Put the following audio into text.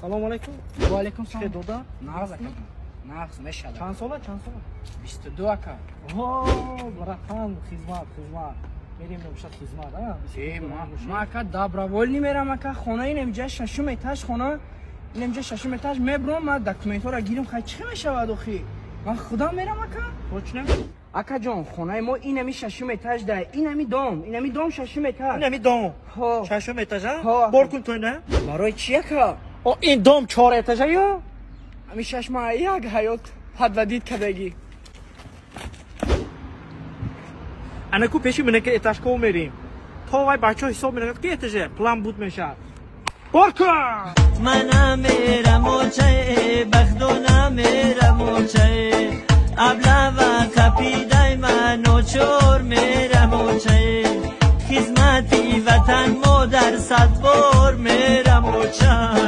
Салом алейкум. Ва алейкум салом. Чӣ дода? Нағз ака. Нағз мешавад. Чанд сола? Чанд сола? 22 ака. О, братан, хизмат, хизмат. Мерем намешад хизмат, а? Э, ма ака добровольно мерам ака. Хона инам ҷа шашум этаж хона. Инам ҷа шашум этаж мебром, ма документҳоро гирам. Хай чӣ мешавад охи? Ман худам мерам ака. Точно? Ака ҷон, хонаи мо инами шашум этаж да, инами дом, инами дом шашум этаж. Инами дом. Ҳо. Шашум этажа? Ҳо. Бор кун то ина. Барои чӣ ака? О, ин дом чор этажа ё? Ами шаш маҳ як ҳаёт подводить кардагӣ. Анаку пеши минака этажко мерим. То вай бачаҳо ҳисоб менакад ки этаже план буд мешавад. Бор кун! Ман намерам очае, бахдо намерам очае, аблава қапидай ман ночор мерам очае, хизмати ватан модар садбор мерам оча.